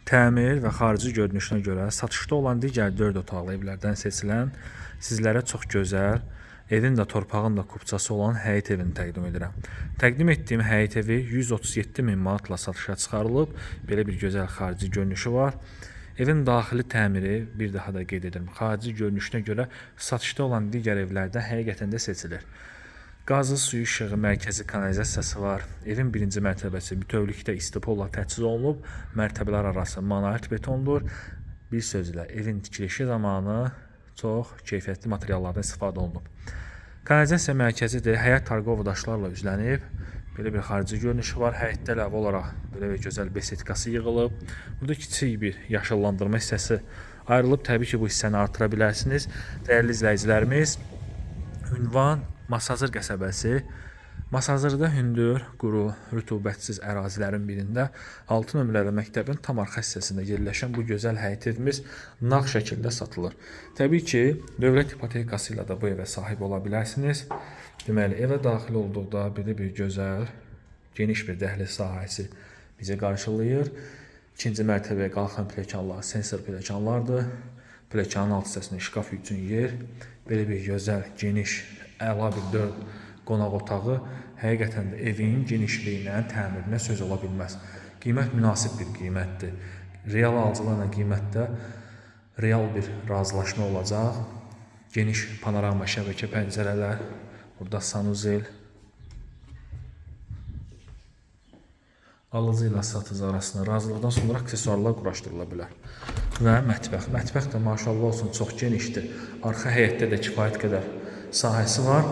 Təmir və xarici görünüşünə görə satışda olan digər 4 otaqlı evlərdən seçilən sizlərə çox gözəl, evin də torpağın da kupçası olan həyət evini təqdim edirəm. Təqdim etdiyim həyət evi 137 min manatla satışa çıxarılıb. Belə bir gözəl xarici görünüşü var. Evin daxili təmiri, bir daha da qeyd edirəm, xarici görünüşünə görə satışda olan digər evlərdə həqiqətən də seçilir. Qazı, suyu, işığı, mərkəzi kanalizasiyası var. Evin birinci mərtəbəsi bütövlükdə istipolla təchiz olunub. Mərtəbələr arası monolit betondur. Bir sözlə, evin tikilişi zamanı çox keyfiyyətli materiallardan istifadə olunub. Kanalizasiya mərkəzidir. Həyət tarqov daşlarla üzlənib. Belə bir xarici görünüşü var. Həyətdə əlavə olaraq belə bir gözəl besetkası yığılıb. Burada kiçik bir yaşıllandırma hissəsi ayrılıb. Təbii ki, bu hissəni artıra bilərsiniz. Dəyərli izləyicilərimiz, ünvan Masazır qəsəbəsi. Masazırda hündür, quru, rütubətsiz ərazilərin birində 6 nömrəli məktəbin tam arxa hissəsində yerləşən bu gözəl həyət evimiz nağd şəkildə satılır. Təbii ki, dövlət ipotekası ilə də bu evə sahib ola bilərsiniz. Deməli, evə daxil olduqda belə bir gözəl, geniş bir dəhliz sahəsi bizi qarşılayır. İkinci mərtəbəyə qalxan pilləkənlər sensor pilləkənlardır. Pilləkənin alt hissəsində şkaf üçün yer, belə bir gözəl, geniş, əla bir 4 qonaq otağı. Həqiqətən də evin genişliyinə, təmirinə söz ola bilməz. Qiymət münasib bir qiymətdir. Real alıcılarla qiymətdə real bir razılaşma olacaq. Geniş panorama şəbəkə pəncərələr, burada sanuzel. Alıcı ilə satıcı arasında razılıqdan sonra aksesuarlar quraşdırıla bilər. Və mətbəx. Mətbəx də maşallah olsun çox genişdir. Arxa həyətdə də kifayət qədər sahəsi var.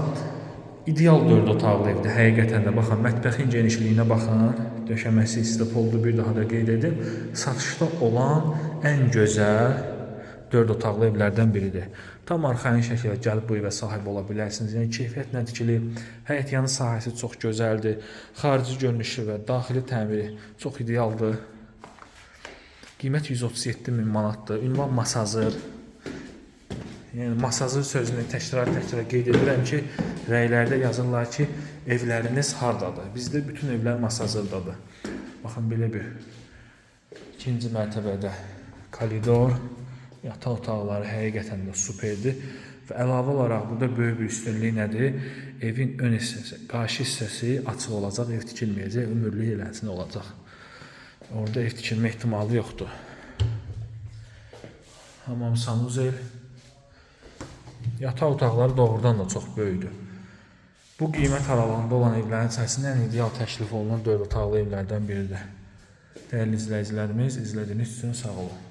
İdeal 4 otaqlı evdir. Həqiqətən də baxın, mətbəxin genişliyinə baxın. Döşəməsi istipoldur, bir daha da qeyd edim. Satışda olan ən gözəl 4 otaqlı evlərdən biridir. Tam arxayın şəkildə gəlib bu evə sahib ola bilərsiniz. Yəni keyfiyyətlə tikilib, həyət yanı sahəsi çox gözəldir. Xarici görünüşü və daxili təmiri çox idealdır. Qiymət 137 min manatdır. Ünvan Masazır. Yəni Masazır sözünü təkrar-təkrar qeyd edirəm ki, rəylərdə yazırlar ki, evləriniz hardadır? Bizdə bütün evlər Masazırdadır. Baxın, belə bir ikinci mərtəbədə koridor, yataq otaqları həqiqətən də superdir. Və əlavə olaraq burada böyük bir üstünlük nədir? Evin ön hissəsi, qarşı hissəsi açıq olacaq, ev tikilməyəcək, ömürlük eləsinə olacaq. Orada ev tikilmə ehtimalı yoxdur. Hamam, sanuzel. Yataq otaqları doğrudan da çox böyükdür. Bu qiymət aralığında olan evlərin içərisində ən ideal təklif olunan 4 otaqlı evlərdən biridir. Dəyərli izləyicilərimiz, izlədiyiniz üçün sağ olun.